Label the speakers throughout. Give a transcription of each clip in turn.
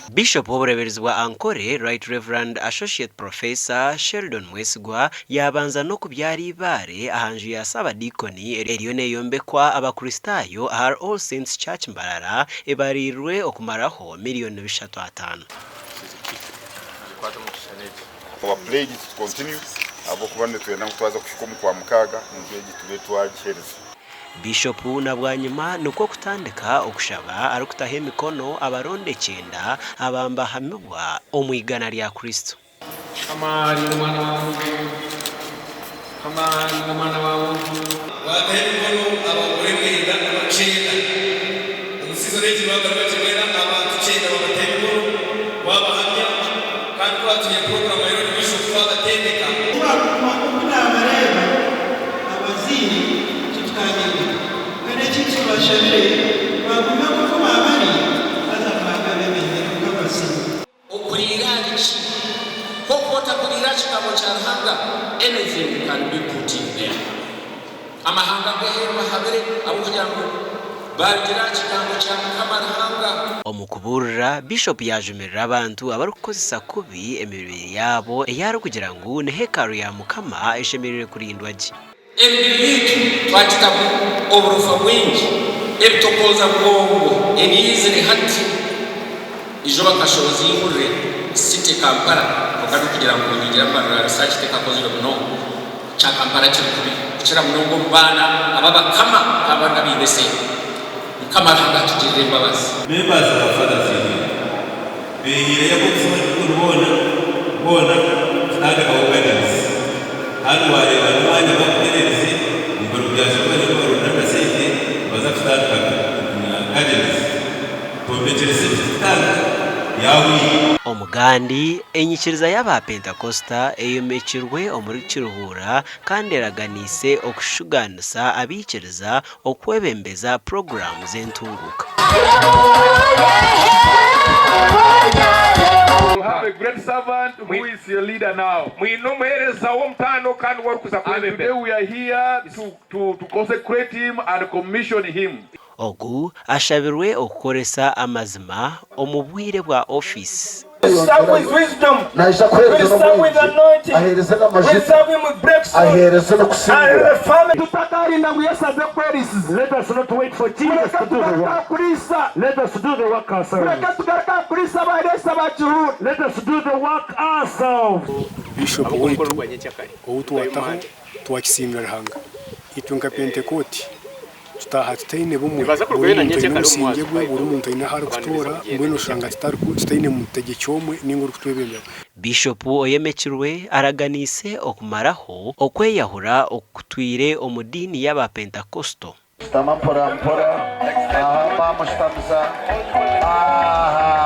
Speaker 1: Bishop w'obureeberezi bwa Ankole, Right Rev. Associate Professor Sheldon Mwesigwa yaabanza n'okubyara eibaare aha nju ya Saabadiikoni eriyo neeyombekwa Abakristaayo ahari All Saints Church Mbarara ebariirwe okumaraho miriyoni bishatu ataano.
Speaker 2: Our pledge is to continue ahabw'okuba nitwenda ngu twaza kuhika omu Kwamukaaga enju egi tube twagiheereza.
Speaker 1: Bishopu na bwanyima nikwo kutandika okushaba arikutaho emikono abaronda ekyenda abambahamibwa omu igana rya Kristo.
Speaker 3: Mukama ari n'Omwana wa muntu. Mukama ari n'Omwana wa muntu.
Speaker 4: Waataho emikono abagore mwenda aba kyenda. Omu sizoni egi nibaba bari bagyemera abantu kyenda wabataho emikono wabahamya kandi ku twine puroguramu ya Road Bishop twabatendeka.
Speaker 5: Oku naabareeba abazaire titukaanyirwe kandi ekindi tubashabire baagume nk'oku baabari haza Ruhanga abeebembere nk'abazaire.
Speaker 6: Okuriira ahari ki? Nk'oku otakuriira aha kigambo kya Ruhanga, anything can be put in there. Amahanga g'aheeru bahabire ahabw'okugira ngu baarugira aha kigambo kya Mukama Ruhanga.
Speaker 1: Omu kubuurira, Bishop yaajumirira abantu abarikukozesa kubi emibiri yaabo ei arikugira ngu ni hekalu ya Mukama eshemereire kurindwa gye.
Speaker 6: Emibiri yaitu twagitamu oburofa bwingi, ebitokooza bwongo ebiizire hati. Izooba Kashozi ihurire City Kampala kwonka n'okugira ngu ningira amarira research tekakozirwe munonga kya Kampala kiri kubi kukira munonga omu baana ab'abakama nk'abaana abaine esente. Mukama Ruhanga atugirire embabazi.
Speaker 7: Members ba Fathers Union behiireyo ab'okusoma ebikuru boona boona kutandikaho gardens. Hanu wareeba n'omwanya baguhererize ngu buri kugira ngu nibarunda akasente nibaza kutandika gardens. Twombekyere septic tank yahwire.
Speaker 1: Omugandi, Enyikiriza y'aba Pentakosita eyomekirwe omuri Kiruhura kandi eraganiise okushugaanisa abaikiriza okwebembeza puroguraamu z'entunguuka.
Speaker 8: You have a great servant who is your leader now.
Speaker 9: Mwine omuheereza w'omutaano kandi ou orikuza
Speaker 8: And today
Speaker 9: kwebembera.
Speaker 8: we are here to, to, to consecrate him and commission him.
Speaker 1: Ogu ashabirwe okukoresa amazima omu bwire bwa ofiisi.
Speaker 10: Naija kuheereza n'obwengye, aheereze n'amajuta, aheereze n'okusingura.
Speaker 11: Biishopu waitu ou twataho twakisiimira Ruhanga. Itwe nka Pentekooti Tutaaha tutaine bumwe, buri muntu aine omusingye gwe, buri muntu aine ahu arikutoora, mbwenu oshanga tutaine mutegyeki omwe nainga orikutwebembera.
Speaker 1: Biishopu oyemekirwe araganiise okumaraho okweyahura okutwire omu diini y'aba Pentakosito.
Speaker 10: Shutama mpora mpora aha bamushutamiza aha.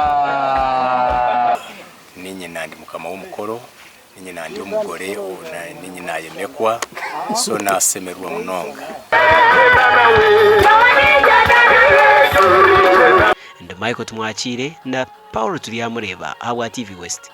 Speaker 12: Niinye nandi mukama w'omukoro. Ninye nandi omugore ninye nayemekwa so nasemererwa munonga.
Speaker 1: Ndi Michael Tumwakiire na Paul Turyamureeba ahabwa TV West.